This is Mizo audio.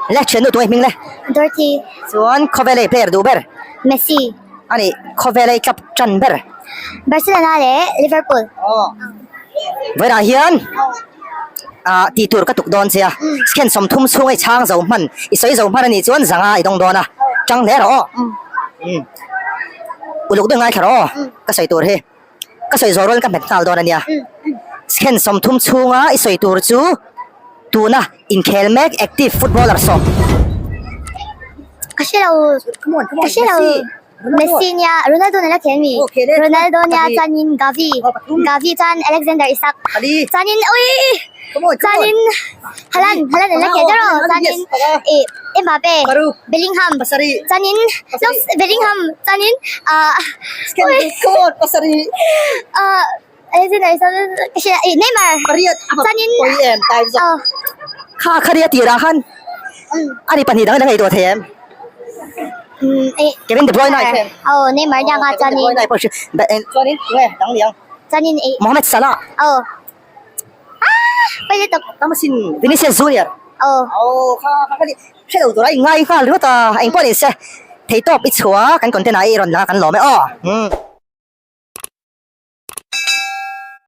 Le thiannu tunge hming le? Dorothy. Chuan khawvel ei player duh ber? Messi. A nih, khawvel ei club tan ber? Barcelona leh Liverpool. Aw. Vawiinah hian ah tih tur ka tuk dawn che a, second 30 chhung i chhang zo hman, i sawi zo hman a nih chuan zanga i dawng dawn a, tang hle rawh aw. Uluk deuh ngaithla rawh aw, ka sawi tur hi. Ka sawi zawh rualin ka hmet nghal dawn a nia. Second 30 chhunga i sawi tur chu tuna inkhel mek active footballer sawm. Ka hre lo, ka hre lo. Messi nia, Ronaldo nena khel mi. Ronaldo nia chuanin Gavi, Gavi chuan Alexander Isak, chuanin ui chuanin Haaland, Haaland nena khel tawh rawh, chuanin ih Mbappe, Bellingham, chuanin Bellingham chuanin ah ah Alexander Isak ka hria ih Neymar, chuanin ah. Kha kharia tirah khan ani pahnih dang dang ei tawh thei em? Kevin De Bruyne ai khem. Aw Neymar nia nga chuanin. Kevin De Bruyne ai pawh hria. Chuanin tunge dang ni ang? Chuanin ei. Mohamed Salah. Aw. Ah pawile tawp. Tam asin Vinicius Junior. Aw. Aw kha kha kha hre lo tur a in ngai nghal ringawt a engpawh ni se theitawp i chhuah kan content ah i rawn la kan lawm e aw.